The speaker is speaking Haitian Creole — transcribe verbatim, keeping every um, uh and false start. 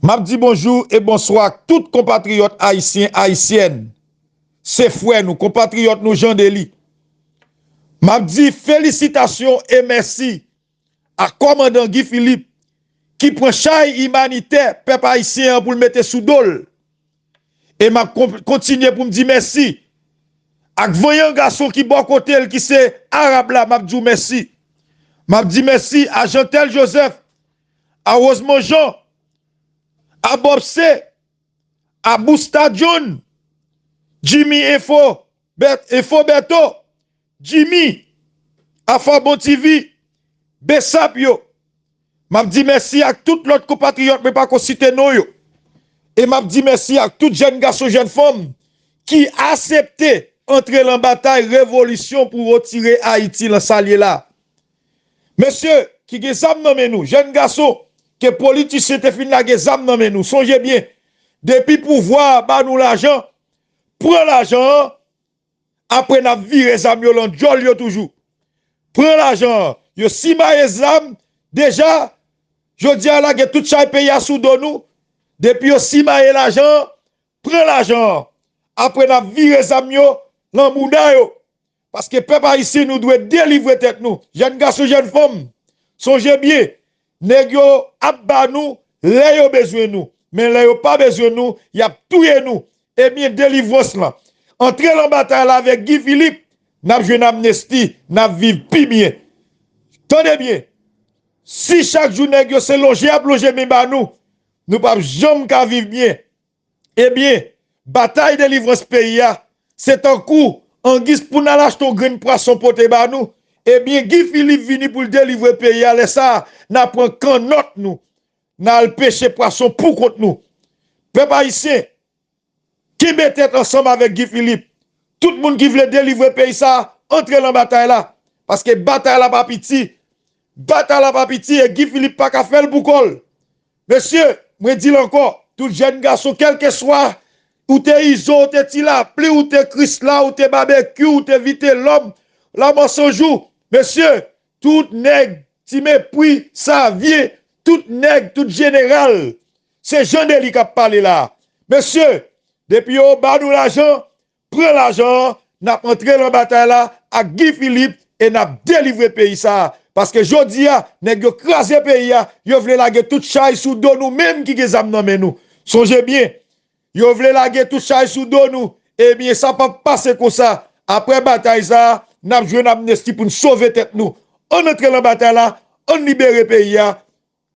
M ap di bonjou e bonswa ak tout konpatriyòt ayisyen, ayisyèn. Se frè nou, konpatriyòt nou Jean Dely. M ap di felisitasyon e mèsi a kòmandan Guy Philippe ki pran chay imanitè pèp ayisyen an pou l mete sou do l. E m ap kon- kontinye pou m di mèsi ak vanyan gason ki bò kote l, ki se Arab la, m ap di w mèsi. M ap di mèsi a Jeantel Joseph, a Rosemond Jean, a Bob C, a Busta John, Jimmy Info, Bet- Info Beto, Jimmy, Afabon T V, Besap yo. M ap di mèsi ak tout lòt konpatriyòt mwen pa ko site non yo. E m ap di mèsi ak tout jèn gason, jèn fanm ki asepte antre lan batay revolisyon pou retire Ayiti lan sa l ye la. Mesye ki gen zam nan men nou, jèn gason, ke politisyen te fin lage zam nan men nou, sonje byen, depi pouvwa a ba nou lajan, pran lajan an, apre n ap vire zam yo lan djòl yo toujou. Pran lajan an, yo simaye zam, deja, jodi a lage tout chay peyi a sou do nou, depi yo simaye lajan an, pran lajan an, apre n ap vire zam yo lan bouda yo. Paske pèp ayisyen, nou dwe delivre tèt nou. Jèn gason, jèn fanm, sonje byen, nèg yo ap ba nou lè yo bezwen nou. Men lè yo pa bezwen nou, y ap touye nou. Ebyen, delivrans lan. Antre lan batay la avèk Guy Philippe, n ap jwenn amnesti, n ap viv pi byen. Tande byen, si chak jou nèg yo se lonje y ap lonje men ba nou, nou p ap janm ka viv byen. Ebyen, batay delivrans peyi a, se tankou, angiz pou n al achte yon grenn pwason pote ba nou, ebyen, Guy Philippe vini pou l delivre peyi a, lè sa a, n a pran kannòt nou, n a al peche pwason pou kont nou. Pèp ayisyen, kenbe tèt ansanm avèk Guy Philippe. Tout moun ki vle delivre peyi sa a, antre lan batay la. Paske batay la pa piti. Batay la pa piti e Guy Philippe pa ka fè l pou kò l. Mesye, mwen di l ankò, tout jèn gason, kèlkeswa ou te Izo, ou te Ti Lapli, ou te Krisla, ou te Babekyou, ou te Vitelòm, Lanmò San Jou, mesye, tout nèg, Ti Mepri, Savye, tout nèg, tout jeneral, se Jean Dely k ap pale la. Mesye, depi yo ba nou lajan, pran lajan an, n ap antre lan batay la ak Guy Philippe e n ap delivre peyi sa a. Paske jodi a, nèg yo kraze peyi a, yo vle lage tout chay sou do nou menm ki gen zam nan men nou. Sonje byen, yo vle lage tout chay sou do nou. Ebyen, sa p ap pase konsa. Apre batay sa a, n ap jwenn amnesti pou n sove tèt nou. Ann antre lan batay la, ann libere peyi a.